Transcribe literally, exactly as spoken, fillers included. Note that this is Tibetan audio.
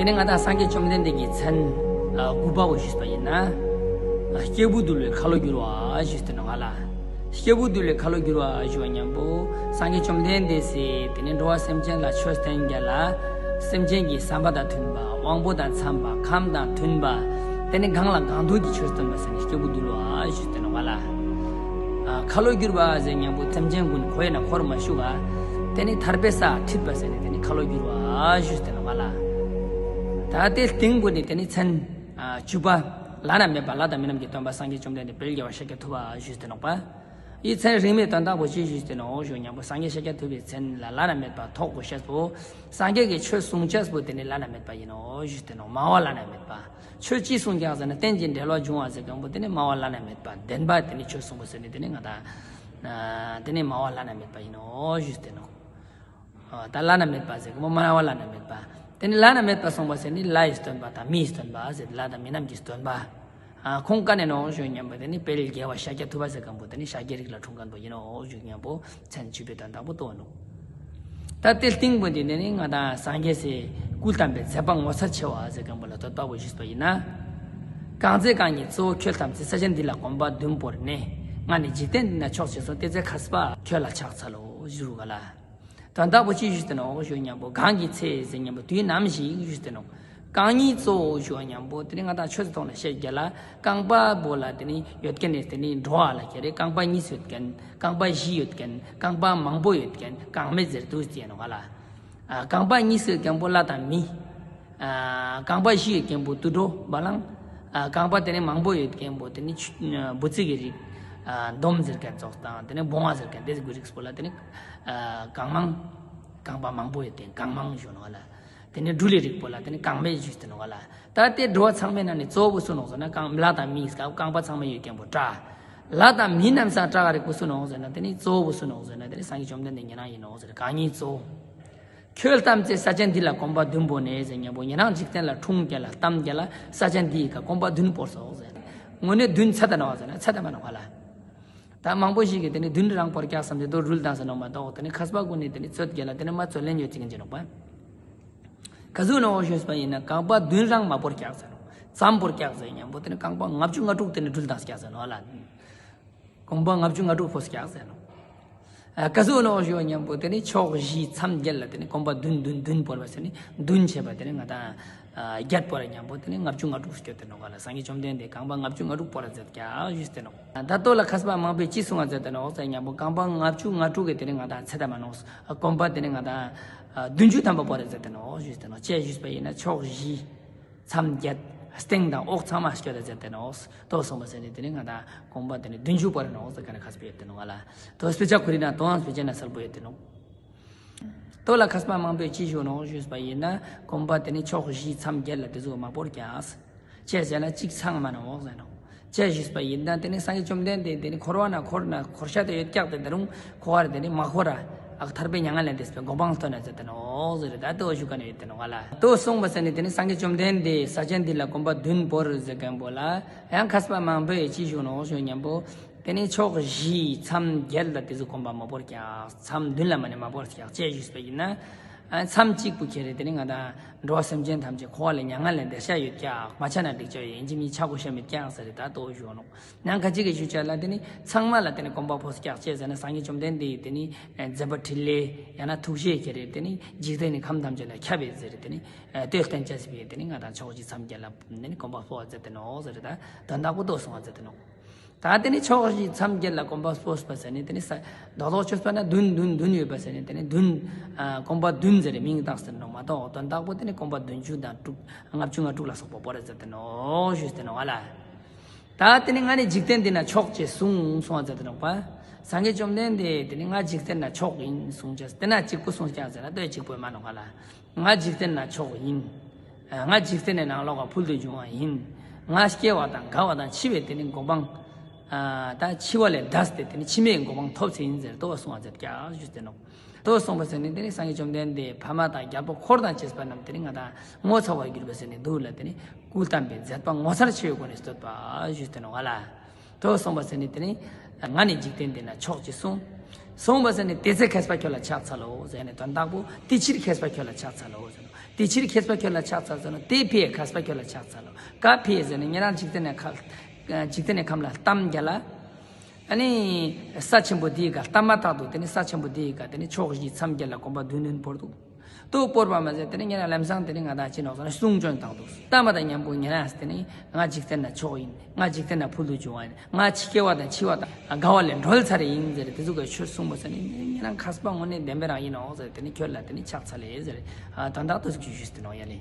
དེ་ནས་ང་དང་སངས་རྒྱས་བཅོམ་ལྡན་འདས་ཀྱི་མཚན་ཨ་དགུ་པ་བོ་ཞུས་པ་ཡིན་ན། ཨ་སྐྱེས་བུ་འདུལ་བའི་ཁ་ལོ་བསྒྱུར་བ་ཞུས་ཏེ་ནོག་ལེ། སྐྱེས་བུ་འདུལ་བའི་ཁ་ལོ་བསྒྱུར་བ་ཞུ་བ་མཉམ་པོ། སངས་རྒྱས་བཅོམ་ལྡན་འདས་སི་དེ་ནས་འགྲོ་བ་སེམས་ཅན་ལ་ཆོས་བསྟན་རྒྱུ་ལ། སེམས་ཅན་གྱི་བསམ་པ་དང་མཐུན་པ། དབང་པོ་དང་འཚམ་པ། ཁམས་དང་མཐུན་པ། དེ་ནས་གང་ལ་གང་འདུལ་གྱི་ཆོས་སྟོན་པ་ཟེར་ནས་སྐྱེས་བུ་འདུལ་བ་ཞུས་ཏེ་ནོག་ལེ། ཨ་ཁ་ལོ་བསྒྱུར་བ་ཟེར་མཉམ་པོ་སེམས་ཅན་ཀུན་འཁོར་བའི་ནང་འཁོར་མ་བཅུག་ག་དེ་ནས་ཐར་པའི་ས་ཁྲིད་པ་ཟེར་ནས་དེ་ནས་ཁ་ལོ་བསྒྱུར་བ་ཞུས་ཏེ་ནོག་ལེ། ད་དེ་སྟེང་པོ་ནས་དེ་ནས་མཚན་ཨ་བཅུ་པ། བླ་ན་མེད་པ་ལྷ་དང་མི་རྣམས་ཀྱི་སྟོན་པ་སངས་རྒྱས་བཅོམ་ལྡན་འདས་དཔལ་རྒྱལ་བ་ཤཱཀྱ་ཐུབ་པ་ཞུས་ཏེ་ནོག་པ། ཡི་མཚན་རིང་མོའི་དོན་དག་པོ་ཅི་ཞུས་ཏེ་ནོག་ཞུ་མཉམ་པོ་སངས་རྒྱས་ཤཱཀྱ་ཐུབ་པའི་མཚན་ལ་བླ་ན་མེད་པ་ཐོགས་དགོས་ཤེས་པོ། སངས་རྒྱས་ཀྱི་ཆོས་གསུང་ཅེས་པོ་དེ་ནི་བླ་ན་མེད་པ་ཡིན་ནོག་ཞུས་ཏེ་ནོག་སྨྲ་བ་བླ་ན་མེད་པ། ཆོས་ཅི་གསུང་ཀྱང་ཟེར་ན་རྟེན་ཅིང་འབྲེལ་བར་འབྱུང་བ་ཟེར་མཁན་པོ་དེ་ནི་སྨྲ་བ་བླ་ན་མེད་པ། བདེན་པ་དེ་ནི་ཆོས་གསུང་པོ་ཟེར་ནི་དེ་ནི་ང་དང་ཨ་དེ་ནི་སྨྲ་བ་བླ་ན་མེད་པ་ཡིན་ནོག་ཞུས་ཏེ་ནོག་ཨ་ད་བླ་ན་མེད་པ་ཟེར་གི་མོ་སྨྲ་བ་བླ་ན་མེད་པ། དེ་ནི་བླ་ན་མེད་པ་གསུངས་པ་ཟེར་ནི་ལྷའི་སྟོན་པ་དང་མིའི་སྟོན་པ་ཟེར་ལྷ་དང་མི་རྣམས་ཀྱི་སྟོན་པ། ཨ་ཁོང་ཀ་ནས་ནོག་ཞུ་མཉམ་པོ་དེ་ནི་དཔལ་རྒྱལ་བ་ཤཱཀྱ་ཐུབ་པ་ཟེར་མཁན་པོ་དེ་ནི་ཤཱཀྱའི་རིགས་ལ་འཁྲུངས་མཁན་པོ་ཡིན་ནོག་ཞུ་མཉམ་པོ་མཚན་བཅུ་པའི་དོན་དག་པོ་རྟོགས་ནོག་ད་དེ་སྟེང་པོ་དེ་ནི་ང་དང་སངས་རྒྱས་སི་སྐུ་བལྟམས་པའི་མཛད་པ་ངོ་མཚར་ཆེ་བ་ཟེར་མཁན་པོ་ལ་དོ་དག་པོ་ཞུས་པ་ཡིན་ན། གང་ཚེ་རྐང་གཉིས་གཙོ་བོ་ཁྱོད་བལྟམས་ཚེ། ས་ཆེན་འདི་ལ་གོམ་པ་བདུན་བོར་ནས། ང་ནི་འཇིག་རྟེན་འདི་ན་མཆོག་ཅེས་གསུངས། དེ་ཚེ་མཁས་པ་ཁྱོད་ལ་ཕྱག་འཚལ་ལོ་ཞུ་རུ་ག་ལེ། དོན་དག་པོ་ཅི་ཞུས་ཏེ་ནོག་ཞུ་མཉམ་པོ་གང་གི་ཚེ་ཟེར་མཉམ་པོ་དུས་ནམ་ཞིག་ཞུས་ཏེ་ནོག་རྐང་གཉིས་གཙོ་བོ་ཞུ་བ་མཉམ་པོ་དེ་ནི་ང་དང་ཆོས་སི་ཐོག་ནས་བཤད་རྒྱུ་ལ་རྐང་པ་པོ་ལ་དེ་ནི་ཡོད་མཁན་ནི་དེ་ནི་འགྲོ་བ་ལ་ཁྱེར་རེ་རྐང་པ་གཉིས་ཡོད་མཁན། རྐང་པ་བཞི་ཡོད་མཁན། རྐང་པ་མང་པོ་ཡོད་མཁན་རྐང་མེད་ཟེར་དུས་ཅི་ཡིན་ནོག་ག་ལེ། ཨ་རྐང་པ་གཉིས་ཡོད་མཁན་པོ་ལྷ་དང་མི། ཨ་རྐང་པ་བཞི་ཡོད་མཁན་པོ་དུད་འགྲོ་བ་ལང་། ཨ་རྐང་པ་དེ་ནི་མང་པོ་ཡོད་མཁན་པོ་དེ་ནི་ཆུ་འབུ་ཚིག་གི་རིགས། ཨ་འདོམ་ཟེར་མཁན་ཙོགས་དང་དེ་ནི་སྦོང་བ་ཟེར་མཁན་དེ་ཚོ་གི་རིགས་པོ་ལ་དེ་ནི་ཨ་རྐང་མང་། རྐང་པ་མང་པོ་ཡོད་དེ་རྐང་མང་ཞུ་ནོག་ག་ལེ། དེ་ནི་སྦྲུལ་ལི་རིགས་པོ་ལ་དེ་ནི་རྐང་མེད་ཞུས་ཏེ་ནོག་ག་ལེ། ད་དེ་འགྲོ་བ་ཚང་མའི་ནང་ནས་གཙོ་བོ་སུ་ནོག་ཟེར་ན་རྐང་ལྷ་དང་མི་སྐབས་རྐང་པ་ཚང་མ་ཡོད་མཁན་པོ་དྲག་ལྷ་དང་མི་རྣམས་སང་དྲག་ག་རིགས་པོ་སུ་ནོག་ཟེར་ན་དེ་ནི་གཙོ་བོ་སུ་ནོག་ཟེར་ན་དེ་ནི་སངས་རྒྱས་བཅོམ་ལྡན་འདས་ཉན་རང་ཡིན་ནོག་ཟེར་རྐང་གཉིས་གཙོ་བོ། ཁྱོད་བལྟམས་ཚེ་ས་ཆེན་འདི་ལ་གོམ་པ་བདུན་བོར་ནས་ཟེར་མཉམ་པོ་ཉན་རང་འཇིག་རྟེན་ལ་འཁྲུངས་རྒྱུ་ལ་བལྟམས་རྒྱུ་ལ་ས་ཆེན་འདི་ཡི་ཀ་གོམ་པ་བདུན་བོར་སོག་ཟེར། དངོས་གནས་བདུན་ཚད་ད་ནོག་ཟེར་ན་ཚད་ད་མ་ནོག་ག་ལེ། ད་མང་པོ་ཞིག་གིས་དེ་ནི་བདུན་རང་བོར་རྒྱག་བསམ་སྟེ་དོ་རུལ་དང་ཟེར་ནོག་མ་གཏོགས་དེ་ནི་མཁས་པ་ཀུན་ནི་དེ་ནི་ཚོད་རྒྱུ་ལ་དེ་ནི་མ་ཚོད་ལེན་ཡོད་ཅིག་ཡིན་ཅི་ནོག་པ། ག་ཟུག་ནོག་ཞུས་པ་ཡིན་ན་རྐང་པ་བདུན་རང་མ་བོར་རྒྱག་ཟེར་ནོག་ཙམ་བོར་རྒྱག་ཟེར་མཉམ་པོ་དེ་ནི་རྐང་པ་ལྔ་བཅུ་ང་དྲུག་དེ་ནི་རུལ་དང་རྒྱག་ཟེར་ནོག་ལེ། གོམ་པ་ལྔ་བཅུ་ང་དྲུག་བོར་རྒྱག་ཟེར་ནོག་ཨ་ག་ཟུག་ནོག་ཞུ་བ་མཉམ་པོ་དེ་ནི་ཕྱོགས་བཞི་མཚམས་བརྒྱད་ལ་དེ་ནི་གོམ་པ་བདུན་བདུན་བདུན་བོར་བ་ཟེར་ནི་བདུན་བྱས་པ་དེ་ནི་ང་དང་ཨ་བརྒྱད་བོར་མཉམ་པོ་དེ་ནི་ལྔ་བཅུ་ང་དྲུག་སྐྱོད་དེ་ནོག་ག་ལེ། སངས་རྒྱས་བཅོམ་ལྡན་འདས་རྐང་པ་ལྔ་བཅུ་ང་དྲུག་བོར་མཛད་ཀྱག་ཞུས་ཏེ་ནོག་ད་ལྟོ་ལ་མཁས་པ་མང་པོས་ཅི་གསུང་བ་མཛད་དེ་ནོག་ཟེར་མཉམ་པོ་རྐང་པ་ལྔ་བཅུ་ང་དྲུག་གི་དེ་ནི་ང་དང་ཚད་ད་མ་ནོག་གོམ་པ་དེ་ནི་ང་དང་ཨ་བདུན་ཅུ་ཐམ་པ་བོར་མཛད་དེ་ནོག་ཞུས་ཏེ་ནོག་ཅེས་ཞུས་པ་ཡིན་ན་ཕྱོགས་བཞི། མཚམས་བརྒྱད། སྟེང་དང་འོག་ཚང་མ་སྐྱོད་ད་མཛད་དེ་ནོག་དོ་གསུངས་པ་ཟེར་ནི་དེ་ནི་ང་དང་གོམ་པ་དེ་ནི་བདུན་ཅུ་བོར་ནོག་ཟེར་མཁན་ནི་མཁས་པ་ཡོད་དེ་ནོག་ག་ལེ། དོ་དཔེ་ཆ་ཁོ་རའི་ནང་དོ་དཔེ་ཆ་ན་གསལ་པོ་ཡོད་དེ་ནོག་དོ་ལ་མཁས་པ་མང་པོས་ཅི་ཞུ་ནོག་ཞུས་པ་ཡིན་ན་གོམ་པ་དེ་ནི་ཕྱོགས་བཞི་མཚམས་བརྒྱད་ལ་དེ་ཚོ་མ་བོར་རྒྱག་ཅེས་ཟེར་ན་གཅིག་ཚང་མ་ནོག་ཟེར་ནོག་ཅེས་ཞུས་པ་ཡིན་ན་དེ་ནི་སངས་རྒྱས་བཅོམ་ལྡན་འདས་དེ་ནི་འཁོར་བ་ན་འཁོར་ན་འཁོར་ཤ་དེ་ཡོད་ཀྱག་དེ་ད་རུང་འཁོར་བར་དེ་ནི་མ་འཁོར་ར་ཨ་ཐར་པའི་མྱ་ངན་ལས་འདས་པའི་གོ་འཕང་སྟོན་ན་མཛད་དེ་ནོག་ཟེར་ད་དོ་ཞུ་མཁན་ཡོད་དེ་ནོག་ག་ལེ། དོ་གསུངས་པ་ཟེར་ནི་དེ་ནི་སངས་རྒྱས་བཅོམ་ལྡན་འདས་ས་ཆེན་འདི་ལ་གོམ་པ་བདུན་བོར་ཟེར་མཁན་པོ་ལ་ཡང་མཁས་པ་མང་པོས་ཅི་ཞུ་ནོག་ཞུ་མཉམ་པོ་དེ་ནི་ཕྱོགས་བཞི་མཚམས་བརྒྱད་ལ་དེ་ཚོ་གོམ་པ་མ་བོར་ཀྱག་མཚམས་བདུན་ལ་མ་ནི་མ་བོར་ཀྱག་ཅེས་ཞུས་པ་ཡིན་ན། ཨ་མཚམས་གཅིག་པུ་ཁྱེར་རེ་དེ་ནི་ང་དང་འགྲོ་བ་སེམས་ཅན་ཐམས་ཅད་འཁོར་བ་ལས་མྱ་ངན་ལས་འདས་ཤ་ཡོད་ཀྱག་མ་ཆ་ན་འགྲིག་ཆ་ཡོད་ཡིན་གཅིག་མིན་ཆ་དགོས་ཤ་མེད་ཀྱག་ཟེར་རེ་ད་དོ་ཞུ་ནོག་ཡང་ཁ་ཅིག་གིས་ཞུ་བྱ་ལ་དེ་ནི་ཚང་མ་ལ་དེ་ནི་གོམ་པ་བོར་ཀྱག་ཅེས་ཟེར་ན་སངས་རྒྱས་བཅོམ་ལྡན་འདས་ཡི་དེ་ནི་མཛད་པ་འཕྲིན་ལས་ཡང་ན་ཐུགས་རྗེ་ཁྱེར་རེ་དེ་ནི་འཇིག་རྟེན་ནི་ཁམས་ཐམས་ཅད་ལ་ཁྱབ་པས་ཟེར་རེ་དེ་ནི་ཨ་བསྟོད་བསྟན་ཅེས་ཟེར་བའི་དེ་ནི་ང་དང་ཕྱོགས་བཞི་མཚམས་བརྒྱད་ལ་དེ་ནི་གོམ་པ་སྤོ་བ་མཛད་དེ་ནོག་ཟེར་རེ་ད་དོན་དག་པོ་དོ་གསུང་བ་མཛད་དེ་ནོག་ད་དེ་ནི་ཕྱོགས་བཞི་མཚམས་བརྒྱད་ལ་གོམ་པ་སྤོས་པ་ཟེར་ནི་དེ་ནི་ས་རྡོག་རྡོག་ཆོད་པ་ན་བདུན་བདུན་བདུན་ཡོད་པ་ཟེར་ནི་དེ་ནི་བདུན་ཨ་གོམ་པ་བདུན་ཟེར་རེ་མིང་བཏགས་ཟེར་ནོག་མ་གཏོགས་དོན་དག་པོ་དེ་ནི་གོམ་པ་བདུན་ཅུ་དང་དྲུག་ལྔ་བཅུ་ང་དྲུག་ལ་སོགས་པ་བོར་རེ་མཛད་དེ་ནོག་ཞུས་ཏེ་ནོག་ཨ་ལ། ད་དེ་ནི་ང་ནི་འཇིག་རྟེན་འདི་ན་མཆོག་ཅེས་གསུངས་གསུང་བ་མཛད་དེ་ནོག་པ། སངས་རྒྱས་བཅོམ་ལྡན་འདས་དེ་ནི་ང་འཇིག་རྟེན་ན་མཆོག་ཡིན་གསུངས་ཅེས་དེ་ན་གཅིག་པུ་གསུངས་ཀྱང་ཟེར་ན་ལྟོས་གཅིག་པུ་མ་ནོག་ཨ་ལ། ང་འཇིག་རྟེན་ན་མཆོག་ཡིན། ང་འཇིག་རྟེན་ནི་ནང་ལོགས་ཀ་ཕུལ་དུ་བྱུང་བ་ཡིན། ང་སྐྱེ་བ་དང་རྒ་བ་དང་འཆི་བའི་དེ་ནི་གོ་འཕང་། ད་འཆི་བ་ལས་འདས་ཏེ་དེ་ནི་འཆི་མེད་གོ་འཕང་ཐོབ་ཚེ་ཡིན་ཟེར་ལྟོས་གསུང་བ་མཛད་ཀྱག་ཞུས་ཏེ་ནོག་ལྟོས་གསུངས་པ་ཟེར་ནི་དེ་ནི་སངས་རྒྱས་བཅོམ་ལྡན་འདས་ཕ་མ་དང་རྒྱལ་པོ་འཁོར་དང་བཅས་པ་རྣམས་དེ་ནི་ང་དང་ངོ་ཚ་བར་གྱུར་པ་ཟེར་ནི་འདུག་ལ་དེ་ནི་སྐུ་བལྟམས་པའི་མཛད་པ་ངོ་མཚར་ཆེ་བའི་སྒོ་ནས་བསྟོད་པ་ཞུས་ཏེ་ནོག་ཨ་ལ། ལྟོས་གསུངས་པ་ཟེར་ནི་དེ་ནི་ང་ནི་འཇིག་རྟེན་འདི་ན་མཆོག་ཅེས་གསུངས། སོང་བ་ཟེར་ནས་དེ་ཚེ་མཁས་པ་ཁྱོད་ལ་ཕྱག་འཚལ་ལོ་ཟེར་ནས། དོན་དག་པོ་དེ་ཕྱིར་མཁས་པ་ཁྱོད་ལ་ཕྱག་འཚལ་ལོ་ཟེར་ནོ། དེ་ཕྱིར་མཁས་པ་ཁྱོད་ལ་ཕྱག་འཚལ་ཟེར་ནོ། དེ་ཕྱིར་མཁས་པ་ཁྱོད་ལ་ཕྱག་འཚལ་ལོ། ག་ཕྱིར་ཟེར་ནས་ཉེ་རང་འཇིག་རྟེན་ནས་ཁ་འཇིག་རྟེན་ནས་ཁམས་ལ་གཏམ་རྒྱལ་ལ། ཨ་ནི་ས་ཆེན་པོ་དེའི་སྒང་ལྟ་མ་ཐག་ཏུ་དེ་ནི་ས་ཆེན་པོ་དེའི་སྒང་དེ་ནི་ཕྱོགས་བཞི་མཚམས་བརྒྱད་ལ་གོམ་པ་བདུན་བདུན་བོར་འདུག་ཏུ་སྤོར་བ་མ་ཟད་དེ་ནི་ཉེ་རང་ལམ་སང་དེ་ནི་ང་དང་ཅི་ནོག་ཟེར་ན་གསུང་བྱོན་བཏང་འདུག་ལྟ་མ་དང་མཉམ་པོ་ཉེ་རང་དེ་ནི་ང་འཇིག་རྟེན་ན་མཆོག་ཡིན། ང་འཇིག་རྟེན་ན་ཕུལ་དུ་བྱུང་བ་ཡིན། ང་འཆི་སྐྱེ་བ་དང་འཆི་བ་དང་རྒ་བ་ལས་སྒྲོལ་ཚར་ཡིན་ཟེར་དེ་ཚོ་གི་ཆོས་གསུངས་པ་ཟེར་ནི་ཉེ་རང་མཁས་པ་དངོས་གནས་བདེན་པའི་རང་ཡིན་ནོག་ཟེར། དེ་ནི་ཁྱོད་ལ་དེ་ནི་ཕྱག་འཚལ་ལེ་ཟེར། ཨ་དོན་དག་ཏུ་ཞུ་ཞུས་ཏེ་ནོག་ཡ་ལེ།